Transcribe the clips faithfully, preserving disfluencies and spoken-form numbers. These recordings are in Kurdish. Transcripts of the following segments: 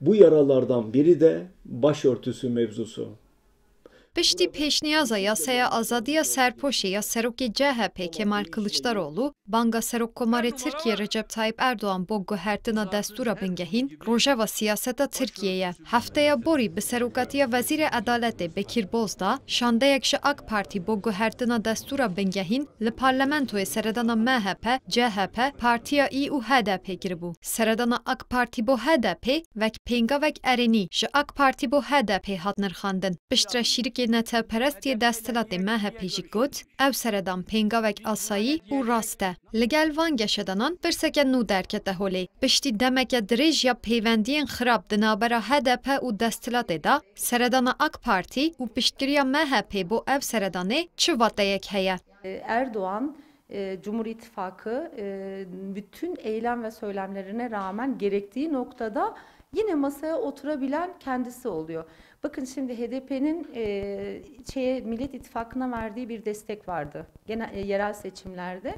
Bu yaralardan biri de başörtüsü mevzusu. Piştî pêşniyaza yasaya azadiya serpoşê ya serokê C H P Kemal Kılıçdaroğlu, banga Serokkomarê Tirkiyê Recep Tayyip Erdoğan bo guhertina destûra bingehîn, rojeva siyaseta Tirkiyê ye. Hefteya borî bi serokatiya Wezîrê Edaletê Bekir Bozdağ, şandeyek ji AK Partî bo guhertina destûra bingehîn li parlamentoyê seredana M H P, C H P, Partiya Î û H D P kiribû. Seredana AK Partî bo H D P wek pêngavek erênî ji AK Partî bo H D P hat nirxandin. Piştre şîrikê netewperest yê desthilatê M H P jî got, ew seredan pêngavek asayî û rast e. Li gel van geşedanan pirseke nû derkete holê. Piştî demeke dirêj ya pêwendiyên xirab di navbera H D P û desthilatê de, seredana AK Partî û piştgiriya M H P bo ev seredanê çi vateyek heye? Erdoğan, e, Cumhur İttifakı, e, bütün eylem ve söylemlerine rağmen gerektiği noktada yine masaya oturabilen kendisi oluyor. Bakın şimdi H D P'nin, e, şeye, Millet İttifakı'na verdiği bir destek vardı genel, e, yerel seçimlerde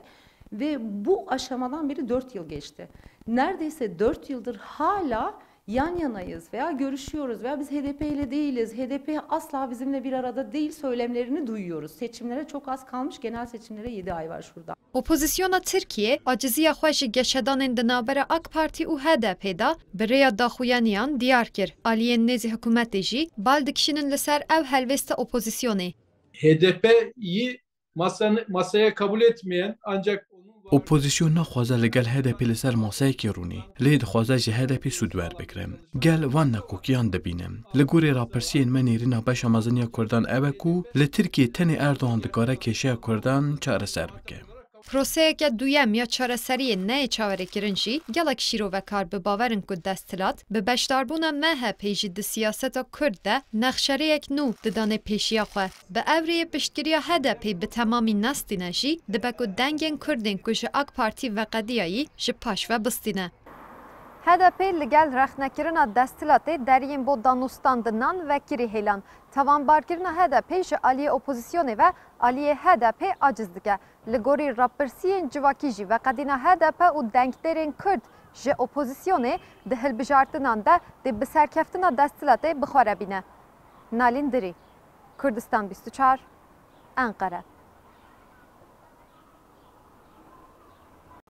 ve bu aşamadan beri dört yıl geçti. Neredeyse dört yıldır hala yan yanayız veya görüşüyoruz veya biz H D P ile değiliz, H D P asla bizimle bir arada değil söylemlerini duyuyoruz. Seçimlere çok az kalmış, genel seçimlere yedi ay var şurada. Opozisyona Tirkiyê aciziya xwe ji geşedanên di navbera AK Partî û H D P de bi rêya daxuyaniyan diyar kir. Aliyên nêzî hikûmetê jî bal dikişînin li ser ev helwêsta opozisyonê. H D P'yi masa, masaya kabul etmeyen ancak onun Opozîsyon naxwaze li gel H D P li ser maseyekê rûnê, lê dixwaze ji H D P sûd werbigire. Gel van nakokiyan dibîne. Li gorî rapirsiyên me nêrîna beşa mezin ya Kurdan ew e ku li Tirkiyê tenê Erdogan dikare kêşeya Kurdan çareser bike. Proseyeke duyem ya çareseriyê neyê çaverêkirin jî gelek şîrovekar bi bawer in ku desthilat bi beşdarbûna M H P jî di siyaseta Kurd de nexşerêyek nû didanê pêşiya xwe. Bi ev rêyê piştgiriya H D P bi temamî nestîne jî, dibe ku dengên Kurdên ku ji AK Partî veqediyayî ji paş ve bistîne. H D P li gel rexnekirina desthilatê deriyên bo danûstandinan vekirî hêlan. Tawanbarkirina H D P ji aliyê opozisyonê ve aliyê H D P aciz dike. Li gorî rapirsiyên civakî jî veqedîna H D P û dengdêrên Kurd ji opozisyonê di hilbijartinan de dê bi serkeftina desthilatê bi xwe re bîne. Nalîn Dirî, Kurdistan bîst û çar, Enqere.